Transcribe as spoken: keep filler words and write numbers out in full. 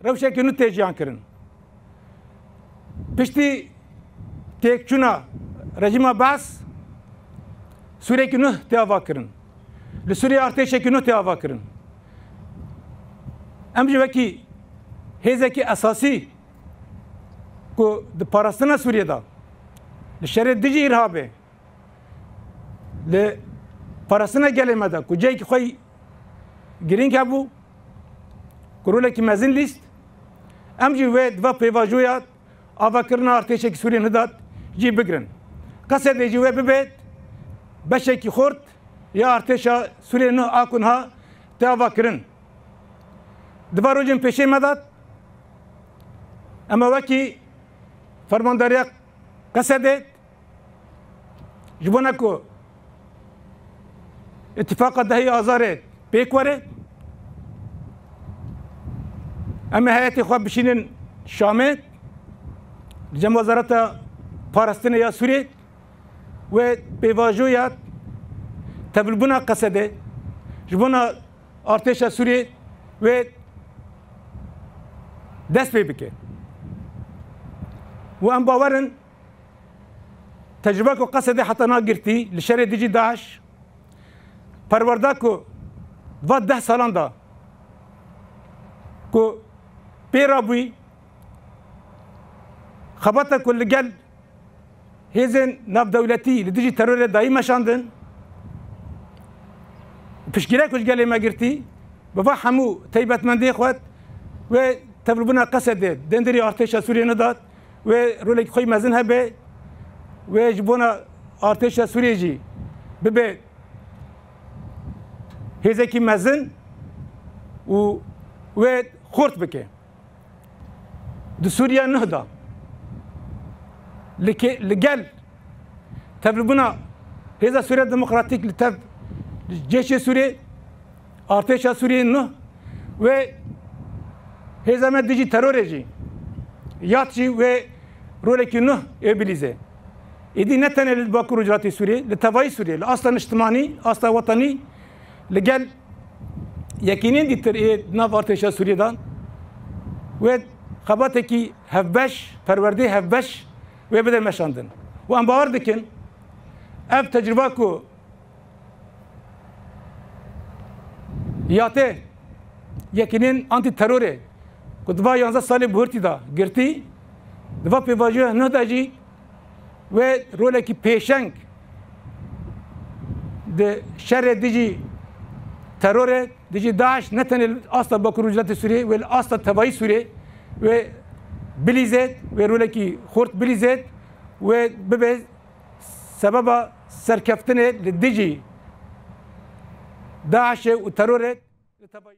rewşekî nû tê jiyan kirin. Piştî têkçûna rejîma Baas, Sûriyekî nû tê ava kirin. Li Sûriyê artêşekî nû tê ava kirin. Em jî wekî hêzekî esasî ku di parastina Sûriyê de, li şerê dijî îrhabê, li parastina gelê me de ku cihekî xwe girîng hebû, ku rolekî mezin lîst, em jî wê di va pêvajoya avakirina artêşekî Sûriyê Nihda jî bigirin. Qesedê jî wê bibêt beşekî xurt ya artêşa Sûriyê Nih a ku niha tê avakirin. Di va rojên pêşê me de em ê wekî fermandariya Qesedê, ji bona ku îtifaqa dehê Azarê pêk were, em ê heyetê xwe bişînin Şamê, li cem Wezareta Parastinê ya Sûriyê, wê pêvajoya tevlibûna Qesedê ji bona artêşa Sûriyê wê dest pê bike. Û em bawer in, tecrûbe ku Qesedê heta niha girtî li şerê dijî DAIŞ, perwerda ku va deh salan de ku pê re bûyî, xebata ku li gel hêzên navdewletî li dijî terorê dayî meşandin, piştgîrek ku ji gelê me girtî, bi va hemû taybetmendiyê xwe wê tevlibûna Qesedê, dendirî artêşa Sûriyê Nihda, wê rolekî xwe yî mezin hebe, wê ji bona artêşa Sûriyê jî bibe hêzekî mezin û wê xurt bike. Di Sûriya Nih de li ke-, li gel tevlibûna Hêza Sûriya Demokratîk li tev cêşê Sûriyê, artêşa Sûriyê Nih wê hêza me dijî terorê jî, yad jî wê rolekî Nih ê bilîze. Êdî ne tenê li Bakur û Rojhilatê Sûriyê, li tevayî Sûriyê, li asta niştimanî, asta wetanî, li gel yekînên dîtir ê di nav artêşa Sûriyê de wê xebatekî hevbeş, perwerdeyê hevbeş wê bide meşandin. Û em bawer dikin, ev tecrûba ku yatê yekînên antîterorê ku di va yanzdeh salê buhurtî de girtî, di va pêvajoya Nih de jî wê rolekî pêşeng di şerê dijî terorê, dijî DAIŞ, ne tenê li asta Bakur û Rojhilatê Sûriyê, wê li asta tevayî Sûriyê wê bilîzêt, wê rolekî xurt bilîzêt, wê bibe sebeba serkeftinê li dijî DAIŞê û terorê li tevayî.